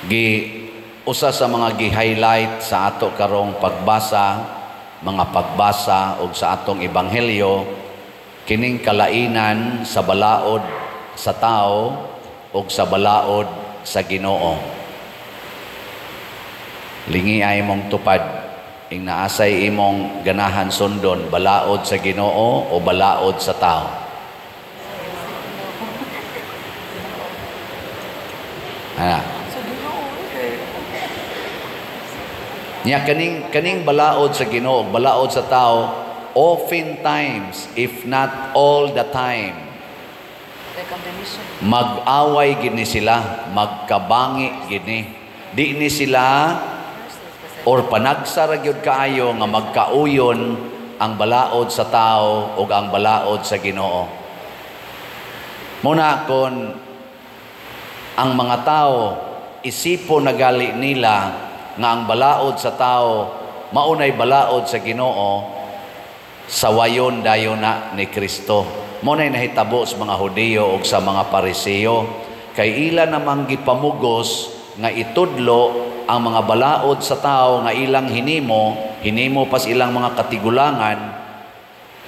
Gi usa sa mga gi-highlight sa ato karong pagbasa, mga pagbasa og sa atong ebanghelyo, kining kalainan sa balaod sa tao ug sa balaod sa Ginoo. Lingi ay mong tupad ing naasay imong ganahan sundon, balaod sa Ginoo o balaod sa tao? Ana. Nya kaning balaod sa Ginoo, balaod sa tao, oftentimes, if not all the time, mag-away gini sila, magkabangi gini. Di ni sila or panagsara gyud kaayo nga magkauyon ang balaod sa tao ug ang balaod sa Ginoo. Muna kon ang mga tao isipo nagali nila nga ang balaod sa tao maunay balaod sa Ginoo, sawayon dayon na ni Kristo. Mo nay nahitabo sa mga Hudiyo ug sa mga Pariseo, kay ila namang gipamugos nga itudlo ang mga balaod sa tao nga ilang hinimo, hinimo pas ilang mga katigulangan.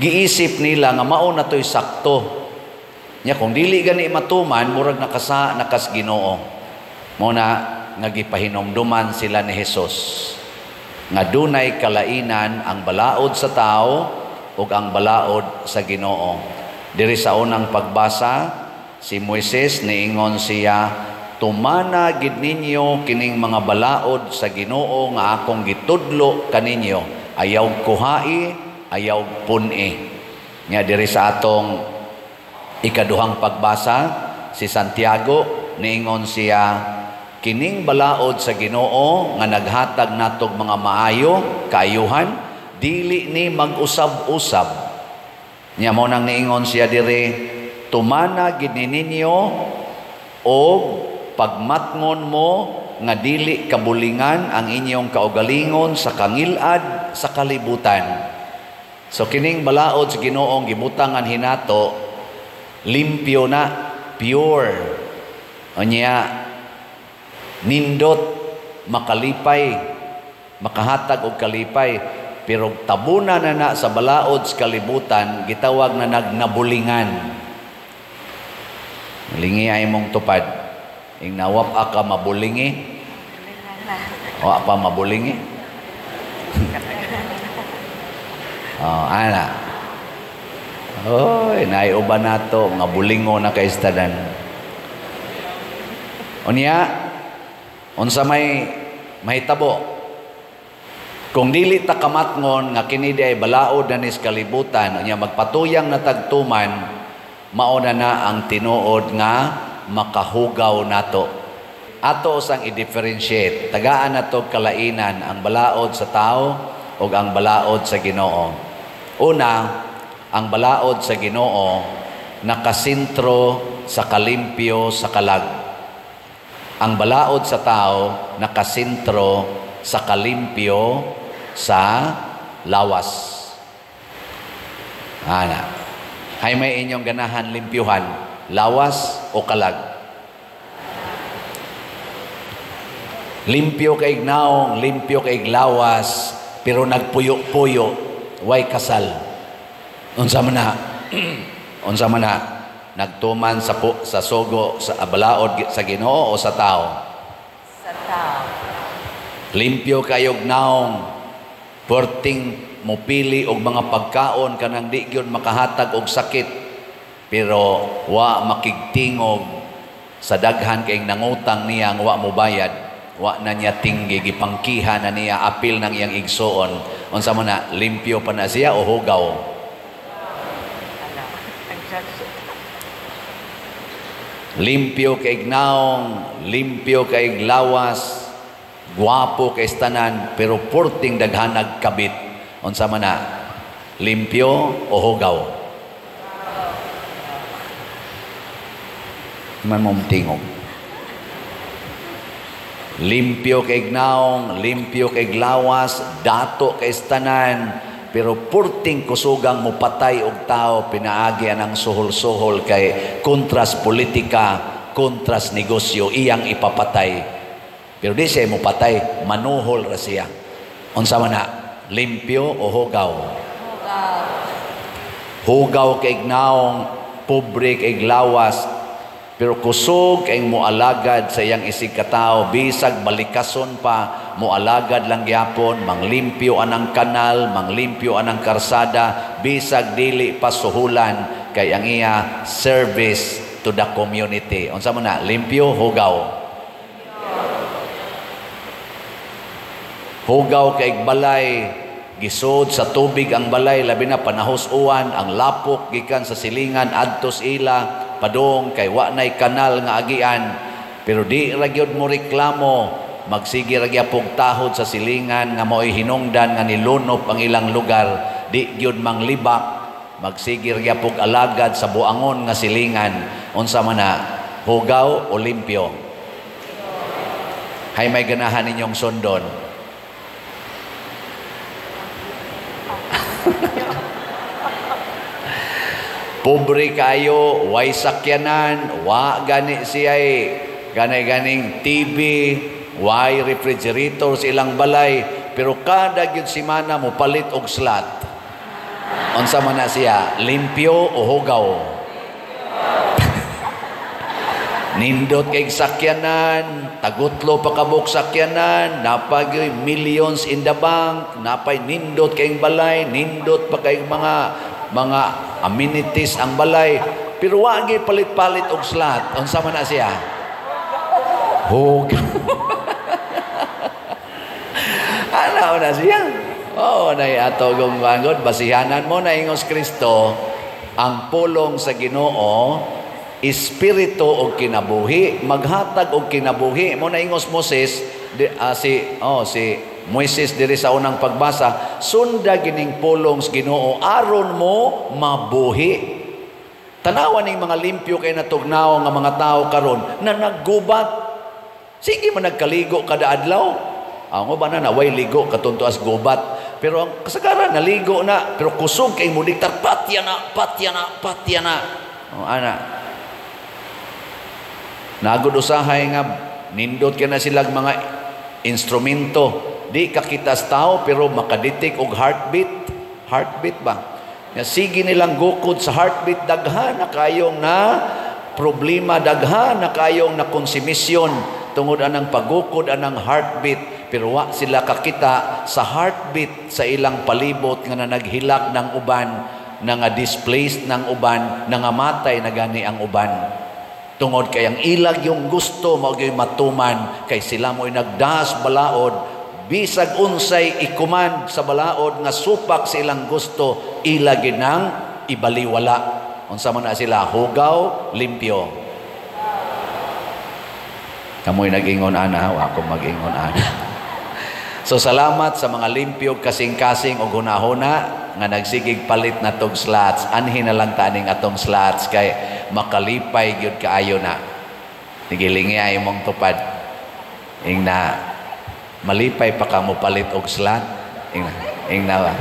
Giisip nila nga mao na to'y sakto. Nya kung dili gani matuman, murag nakasa nakas Ginoo. Mo na nga gipahinumduman sila ni Hesus nga dunay kalainan ang balaod sa tao ug ang balaod sa Ginoo. Diri sa unang pagbasa, si Moises niingon siya, "Tumana gid ninyo kining mga balaod sa Ginoo nga akong gitudlo kaninyo, ayaw kuhai, ayaw pun-i." Nga diri sa atong ikaduhang pagbasa, si Santiago niingon siya, kining balaod sa Ginoo nga naghatag natog mga maayo kaayuhan, dili ni mag-usab-usab. Nya mo nang niingon siya diri, tumana gid ninyo og pagmatngon mo nga dili kabulingan ang inyong kaugalingon sa kangilad sa kalibutan. So kining balaod sa Ginoong gibutangan hinato, limpyo na, pure. Unya nindot, makalipay, makahatag og kalipay, pero tabuna na na sa balaod sa kalibutan, gitawag na nagnabulingan. Lingi ay mong tupad. Ing nawap ka mabulingi. Wa pa mabulingi. Oh, ana. Oy, naiuban nato mga bulingo na kay istadan. Unya, unsa may mahitabo? Kung dili ta kamatngon nga kini di ay balaod na nis kalibutan, unya magpatuyang na tagtuman, mao na na ang tinuod nga makahugaw nato. Ato sang i-differentiate, tagaan nato kalainan ang balaod sa tao ug ang balaod sa Ginoo. Una, ang balaod sa Ginoo nakasentro sa kalimpyo sa kalag. Ang balaod sa tao nakasentro sa kalimpyo sa lawas. Ana. Hay may inyong ganahan limpyuhan, lawas o kalag? Limpyo kay naong, limpyo kay lawas, pero nagpuyo-puyo, way kasal. Unsa man na? Unsa man na? Nagtuman sa sa sugo sa balaod sa Ginoo o sa tao? Sa tao. Limpyo kayog naong, perting mupili og mga pagkaon kanang di gyud makahatag og sakit, pero wa makigtingog sa daghan kay nangutang niya nga wa mobayad, wa na niya tinggi, gipangkiha na niya apil ng iyang igsuon. Unsa man na, limpyo pa na siya o hugaw? Limpyo kay naong, limpyo kay lawas, guwapo kay tanan, pero porting daghanag kabit. Unsa man na, limpyo o hugaw? Man mong tingog. Limpyo kay naong, limpyo kay lawas, dato kay tanan, pero purting kusugang mupatay og tao pinaagi anang suhol-suhol kay kontras politika, kontras negosyo, iyang ipapatay. Pero di siya mo patay, manuhol ra siya. Unsa man na? Limpyo o hugaw? Hugaw. Hugaw kay naong, pobre kay lawas, pero kusog kay moalagad sa iyang isig katao, bisag balikason pa, moalagad lang gyapon, manglimpyo anang kanal, manglimpyo anang karsada, bisag dili pa suhulan, kay ang iya service to the community. Unsa man na? Limpyo, hugaw. Hugaw kay balay, gisod sa tubig ang balay, labi na panahos uwan, ang lapok gikan sa silingan adtos ila padung kay wa nay kanal nga agian, pero di ra gyud mo reklamo, magsige ra gyapong tahod sa silingan nga maoy hinungdan nga nilunop ang ilang lugar, di gyud manglibak, magsige ra gyapong alagad sa buangon nga silingan. Unsa man na? Hugaw o limpyo? Hay may ganahan ninyong sundon? Pobre kayo, way sakyanan, wa gani siya'y ganay-ganing TV, way refrigerator sa ilang balay, pero kada gyud semana mo palit og slot. Unsa man na siya, limpyo o hugaw? Nindot kay sakyanan, tagutlo pa kabuk sakyanan, napay millions in the bank, napay nindot kay balay, nindot pa kay mga amenities ang balay, pero wagi palit-palit og slot. Unsa man na siya? Hugaw. Ana na siya. Oh, nay ato gong bangod basihanan mo na ingos Kristo ang pulong sa Ginoo, espiritu og kinabuhi, maghatag og kinabuhi. Mo na ingos Moses di, si Moises diri sa unang pagbasa, sunda gining pulong sa Ginoo aron mo mabuhi. Tanawan ning mga limpyo kay natugnaw nga mga tao karon na naggubat. Sige man nagkaligo kada adlaw. Ang uban na naway ligo katunto as gubat. Pero ang kasagaran naligo na, pero kusog kay mo diktar patya na, patya na, patya na. O ana. Nagud usahay nga nindot kay na silag mga instrumento. Di kakitas tao pero makaditik og heartbeat. Heartbeat ba? Nga sige nilang gukod sa heartbeat, daghan na kayong na problema, daghan na kayong na konsumisyon tungod anang pagukod anang heartbeat, pero wa sila kakita sa heartbeat sa ilang palibot nga naghilak ng uban, na nga displaced ng uban, nangamatay na gani ang uban. Tungod kay ang ilag yung gusto mao gyud matuman, kay sila mo'y nagdahas balaod, bisag unsay ikuman sa balaod nga supak sa ilang gusto, ila ginang ibaliwala. Unsa man na sila? Hugaw, limpyo. Kamoy nag-ingon ana, wa ako mag-ingon ana. So salamat sa mga limpyo kasing-kasing og hunahuna nga nagsigig palit na tog slots. Anhi na lang taning atong slots kay makalipay gyud kaayo na. Nigilingi ay mong tupad. Ingna malipay pa ka mo palit og slot. Ingna ba?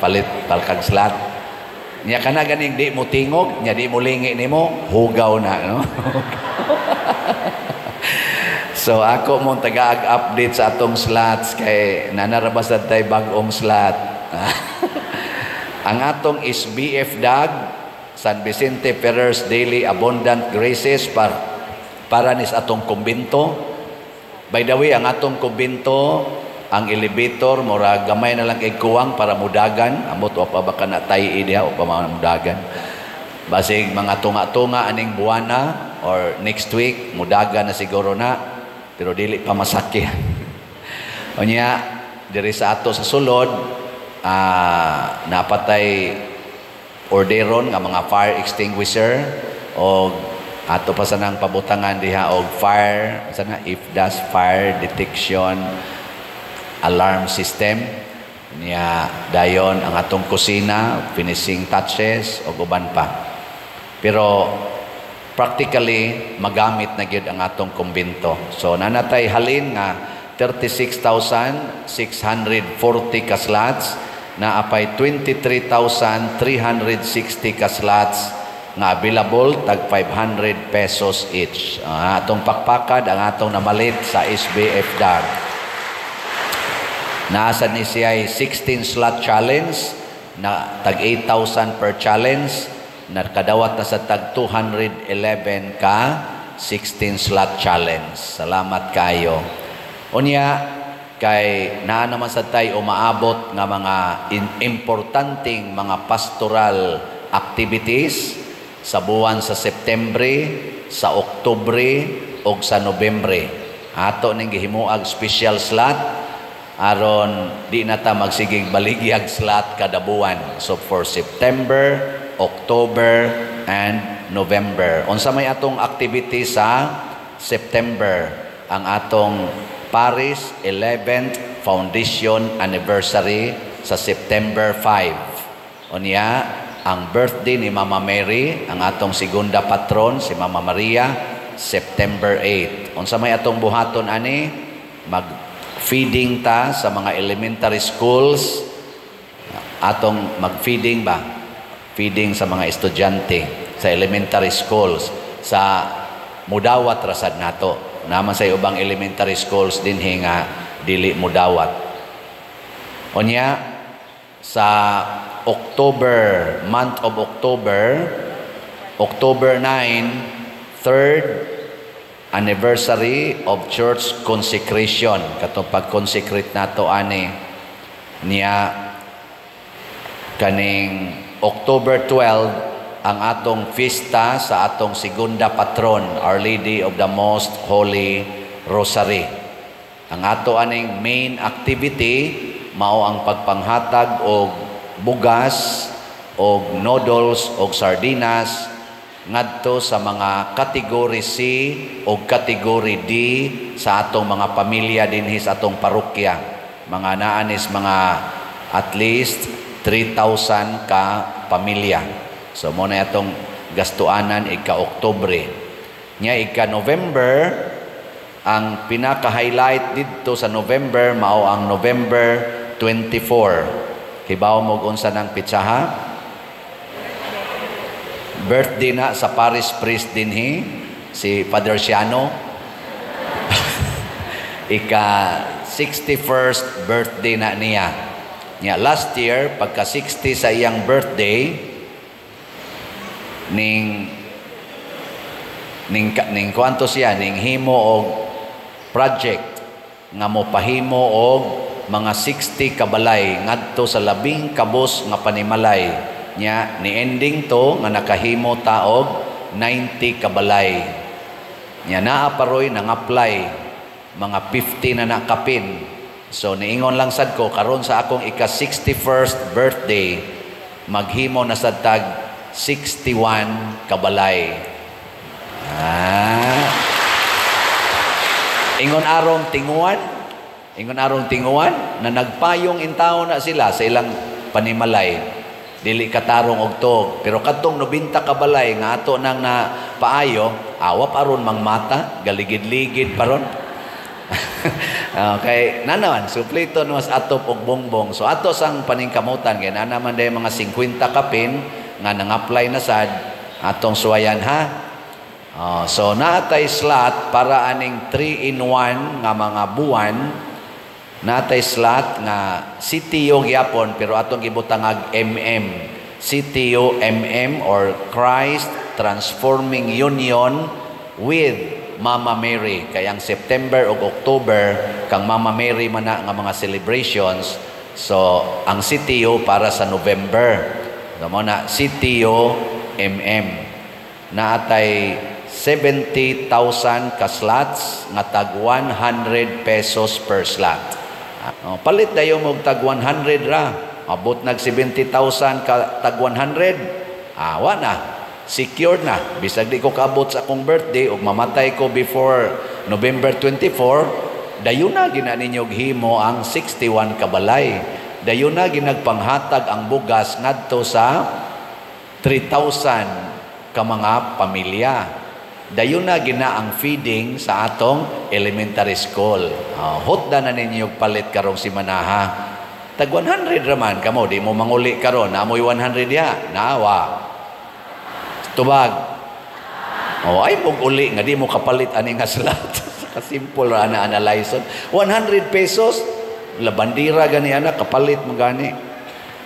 Palit palkag slot. Nya kana ganing di mo tingog, nya di mo lingi nimo, hugaw na, no? So ako mong taga-update sa atong slots kay nanarabasad tay bag-ong slot. Ang atong SBF DAG, San Vicente Ferrer's Daily Abundant Graces para nis atong kumbinto. By the way, ang atong kumbinto, ang elevator mura gamay na lang kay kuwang para mudagan. Amot wa pa baka na tay diha o pa mudagan. Basig mga tunga-tunga aning buwana or next week mudagan na siguro na, pero dili pa masakyan. Unya diri sa ato sa sulod, napatay orderon nga mga fire extinguisher og ato pa sanang pabutangan diha og fire sana if das fire detection alarm system. Niya dayon ang atong kusina, finishing touches og uban pa. Pero practically magamit na gyud ang atong kumbinto. So nanatay halin nga 36,640 ka slots, naapay 23,360 ka slots nga available tag 500 pesos each. Atong pakpakad ang atong namalit sa SBF DAG. Nasa ni siya 16 slot challenge na tag 8,000 per challenge, nakadawat na sa tag 211 ka 16 slot challenge. Salamat kayo. Unya kay naa naman sa tay umaabot nga mga importanteng mga pastoral activities sa buwan sa Septembre, sa Oktubre ug sa Nobyembre. Ato ning gihimuag special slot aron di na ta magsigig baligyag slot kada buwan. So for September, October and November. Unsa may atong activity sa September? Ang atong Paris 11th Foundation Anniversary sa September 5. Unya, ang birthday ni Mama Mary, ang atong segunda patron, si Mama Maria, September 8. Unsa may atong buhaton ani? Mag-feeding ta sa mga elementary schools. Atong mag-feeding ba? Feeding sa mga estudyante sa elementary schools. Sa mudawat rasad nato. Naman sa ubang elementary schools dinhi nga dili mudawat. Unya, sa October, month of October, October 9, third anniversary of church consecration. Katong pag-consecrate nato ani niya, kaning October 12, ang atong fiesta sa atong segunda patron, Our Lady of the Most Holy Rosary. Ang ato aning main activity mao ang pagpanghatag og bugas og noodles og sardinas ngadto sa mga category C o category D sa atong mga pamilya dinhi sa atong parokya. Mga naanis mga at least 3,000 ka pamilya. So mo na atong gastuanan ika-Oktubre. Nya ika November, ang pinaka-highlight didto sa November mao ang November 24. Hibaw mo unsa nang pitsaha? Birthday na sa parish priest dinhi, si Father Siano. Ika 61st birthday na niya. Niya last year, pagka 60 sa iyang birthday, ning ning ning kuanto siya, ning himo og project nga mo pahimo og mga 60 kabalay ngadto sa labing kabos nga panimalay niya. Ni ending to nga nakahimo ta og 90 kabalay. Niya naa paroy nang-apply, mga 50 na nakapin. So niingon lang sad ko, karon sa akong ika 61st birthday, maghimo na sad tag 61 kabalay. Ah. Ingon arong tinguan, ingon arong tinguan na nagpayong intawo na sila sa ilang panimalay. Dili katarong og tuog, pero kadtong 90 kabalay nga ato nang na paayo, awa paron mangmata, galigid-ligid paron. Okay, nanaman suplito mas atop og bongbong. So ato sang paningkamutan kay naa naman day mga 50 kapin nga nang-apply na sad, atong suwayan ha. Oh, so naatay slot para aning 3 in 1 nga mga buwan, natay slot nga CTO gyapon pero atong gibutangag MM. CTO MM or Christ Transforming Union with Mama Mary. Kay ang September ug October kang Mama Mary man na nga mga celebrations. So ang CTO para sa November. So mo na CTO MM. Naatay 70,000 ka slots nga tag 100 pesos per slot. Oh, palit dayon mo tag 100 ra. Abot nag 70,000 ka tag 100. Ah, wa na. Secured na. Bisag di ko kaabot sa akong birthday ug mamatay ko before November 24, dayon na gina ninyo himo ang 61 kabalay. Dayon na ginagpanghatag ang bugas ngadto sa 3,000 ka mga pamilya. Dayon na gina ang feeding sa atong elementary school. Hotda na ninyo palit karong simanaha. Tag 100 raman kamo, di mo manguli karon, naamoy 100 diha, naawa. Tubag. Oh, ay mog uli nga di mo kapalit ani nga slot. Kasimple ra ana analyze. 100 pesos la bandira gani ana, kapalit mo gani.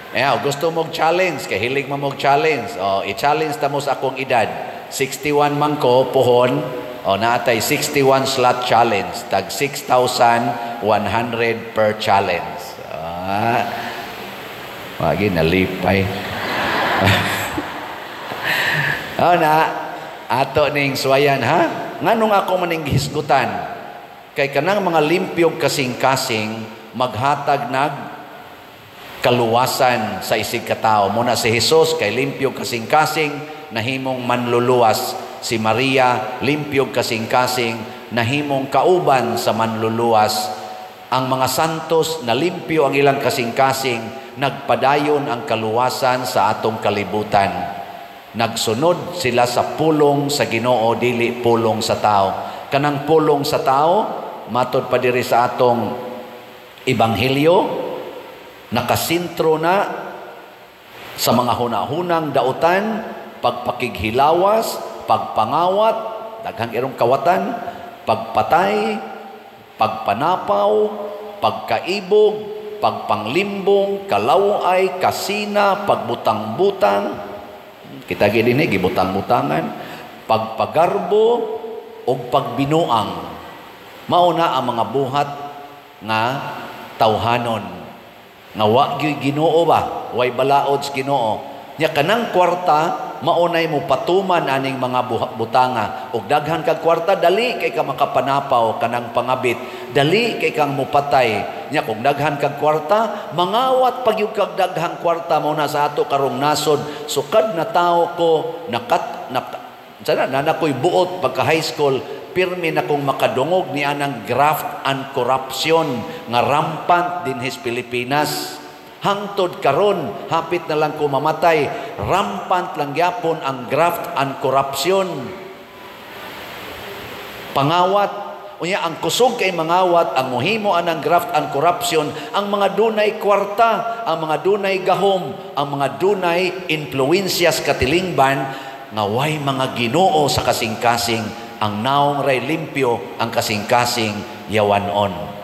Eh, gusto mo challenge, kay hilig mo mog challenge. Oh, i-challenge ta mo sa akong edad. 61 man ko pohon, oh, naatay 61 slot challenge, tag 6,100 per challenge. Ah. Wagi nalipay. Oh na, ato ning suwayan, ha. Nganong ako maning gihisgutan? Kay kanang mga limpyog kasing-kasing maghatag nag kaluwasan sa isig katao. Muna si Jesus kay limpyog kasing-kasing nahimong manluluwas. Si Maria limpyog kasing-kasing nahimong kauban sa manluluwas. Ang mga santos na limpyo ang ilang kasing-kasing, nagpadayon ang kaluwasan sa atong kalibutan. Nagsunod sila sa pulong sa Ginoo, dili pulong sa tao. Kanang pulong sa tao, matod pa diri sa atong ebanghelyo, nakasintro na sa mga hunahunang dautan, pagpakighilawas, pagpangawat, daghang irong kawatan, pagpatay, pagpanapaw, pagkaibog, pagpanglimbong, kalaway, kasina, pagbutang-butang. Kita gid dinhi gibutang-butangan, pagpagarbo ug pagbinuang. Mao na ang mga buhat nga tawhanon nga wa gyud Ginoo ba, way balaod sa Ginoo. Nya kanang kwarta maunay mo patuman aning mga butanga. Ug daghan kag kwarta, dali kay ka makapanapaw kanang pangabit, dali kay kang mupatay. Nya kung daghan kag kwarta, mangawat pagyud kag daghang kwarta. Mao na sa ato karong nasod, sukad na tao ko nakat nak sana nanakoy buot pagka high school, pirmi na kong makadungog ni anang graft and corruption nga rampant dinhi sa Pilipinas. Hangtod karon, hapit na lang ko mamatay, rampant lang gyapon ang graft and corruption. Pangawat. Unya ang kusog kay mangawat, ang muhimo anang graft and corruption, ang mga dunay kwarta, ang mga dunay gahom, ang mga dunay influensyas katilingban nga way mga Ginoo sa kasing-kasing, ang naong ray limpyo ang kasing-kasing yawanon.